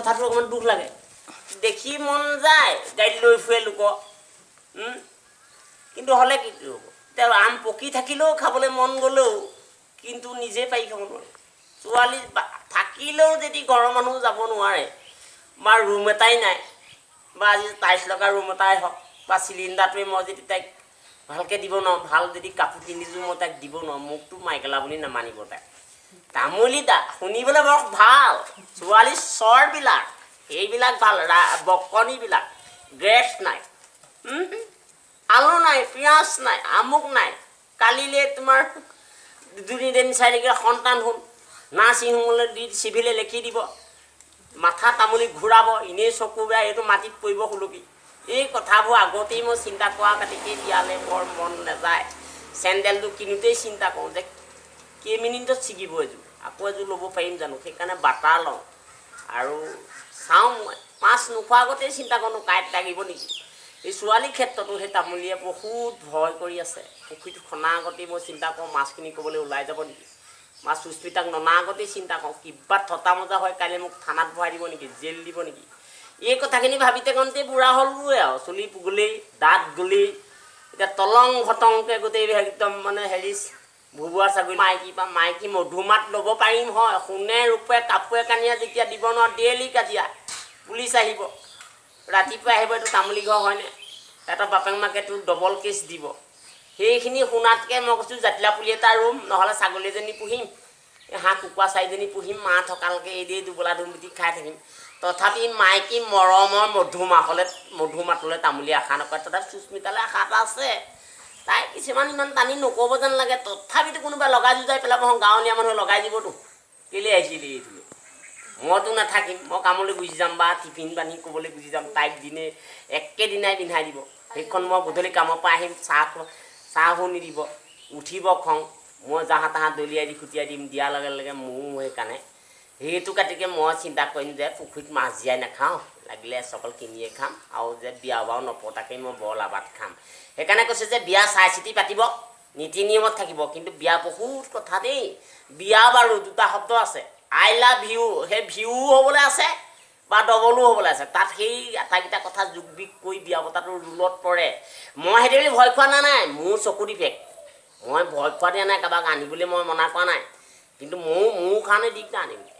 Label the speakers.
Speaker 1: কথাটো অকণমান দুখ লাগে। দেখি মন যায় গাড়ী লৈ ফুৰে লোক, কিন্তু হ'লে কি হ'ব, এতিয়া আম পকি থাকিলেও খাবলৈ মন গ'লেও কিন্তু নিজে পাৰি খাব নোৱাৰে। ছোৱালী থাকিলেও যদি ঘৰৰ মানুহ যাব নোৱাৰে বা ৰুম এটাই নাই, বা আজি টাইলছ লগা ৰুম এটাই হওক বা চিলিণ্ডাৰটোৱে মই যদি তাইক ভালকৈ দিব নোৱাৰোঁ, ভাল যদি কাপোৰ পিন্ধিছোঁ মই তাইক দিব নোৱাৰোঁ, মোকতো মাইকেলা বুলি নামানিব তাই। তামুলী দা শুনিবলৈ বৰ ভাল, ছোৱালী চৰবিলাক সেইবিলাক ভাল, বকনিবিলাক গেছ নাই, আলু নাই, পিঁয়াজ নাই, আমুক নাই। কালিলৈ তোমাৰ দুদিন তিনি চাৰিদিন সন্তান হ'ল, নাৰ্ছিং হোমলৈ দি চিভিলে লিখি দিব, মাথা তামুলি ঘূৰাব, এনেই চকু বেয়া, এইটো মাটিত পৰিব সুলকি। এই কথাবোৰ আগতেই মই চিন্তা কৰা গতিকে বিয়ালৈ বৰ মন নাযায়। চেণ্ডেলটো কিনোতেই চিন্তা কৰোঁ যে কেইমিনিটত ছিগিব এযোৰ, আকৌ এযোৰ ল'ব পাৰিম জানো, সেইকাৰণে বাটা লওঁ। আৰু চাওঁ মই মাছ নোখোৱা আগতেই চিন্তা কৰোঁ কাঁইট লাগিব নেকি। এই ছোৱালীৰ ক্ষেত্ৰতো সেই তামুলীয়ে বহুত ভয় কৰি আছে। পুখুৰীটো খনা আগতেই মই চিন্তা কৰোঁ মাছখিনি ক'বলৈ ওলাই যাব নেকি, বা সুস্মিতাক ননা আগতেই চিন্তা কৰোঁ কিবা থটা মজা হয় কাইলৈ মোক থানাত ভৰাই দিব নেকি, জেল দিব নেকি। এই কথাখিনি ভাবিতে কওঁতেই বুঢ়া হ'লোৱে আৰু, চুলি গ'লেই, দাঁত গ'লেই, এতিয়া তলং ফটংকৈ গোটেই একদম মানে হেৰি ভুবুৱা ছাগলী। মাইকী বা মাইকী মধুমাত ল'ব পাৰিম হয়, সোণে ৰূপে কাপোৰে কানিয়ে যেতিয়া দিব নোৱাৰোঁ, ডেইলি কাজিয়া, পুলিচ আহিব, ৰাতিপুৱা আহিব, এইটো তামুলী ঘৰ হয়নে, এটা বাপেক মাকে তোৰ ডবল কেছ দিব। সেইখিনি শুনাতকৈ মই কৈছোঁ জাতিলা পুলি এটা ৰুম, নহ'লে ছাগলী এজনী পুহিম, হাঁহ কুকুৰা চাৰিজনী পুহিম, মা থকালৈকে এই দিয়ে দুবেলা দুমুঠি খাই থাকিম। তথাপি মাইকী মৰমৰ মধুমাহলৈ মধুমাতলৈ তামুলী আশা নকৰে। তথাপি সুস্মিতালৈ আশা এটা আছে, তাই কিছুমান ইমান টানি নক'ব যেন লাগে, তথাপিতো কোনোবা লগাই যুঁজাই পেলাব, গাঁৱলীয়া মানুহে লগাই দিবতো, কেলৈ আহিছিলি এইটোলৈ, মইতো নাথাকিম, মই কামলৈ গুচি যাম বা টিফিন বান্ধি ক'বলৈ গুচি যাম, তাইক দিনে একেদিনাই পিন্ধাই দিব সেইখন। মই গধূলি কামৰ পৰা আহিম, চাহো নিদিব, উঠিব খং, মই জাহা তাহা দলিয়াই দি খুটিয়াই দিম, দিয়াৰ লগে লগে মোৰো সেইকাৰণে সেইটো কাটিকে মই চিন্তা কৰিম যে পুখুৰীত মাছ জীয়াই নাখাওঁ, লাগিলে চকল কিনিয়ে খাম, আৰু যে বিয়া বাৰু নপতাকেই মই বৰ লাভাত খাম। সেইকাৰণে কৈছে যে বিয়া চাই চিতি পাতিব, নীতি নিয়মত থাকিব, কিন্তু বিয়া বহুত কথা দেই। বিয়া বাৰু দুটা শব্দ আছে, I love you, সেই ভিউ হ'বলৈ আছে বা ডবলো হ'বলৈ আছে, তাত সেই আটাইকেইটা কথা যোগ বিয়োগ কৰি বিয়া পতাটো ৰুলত পৰে। মই সেইটো বুলি ভয় খোৱা নাই, মোৰ চকু ডিফেক্ট, মই ভয় খোৱা দিয়া নাই, কাৰোবাক আনিবলৈ মই মনা কৰা নাই, কিন্তু মোৰ কাৰণে দিগদাৰ আনিবলৈ।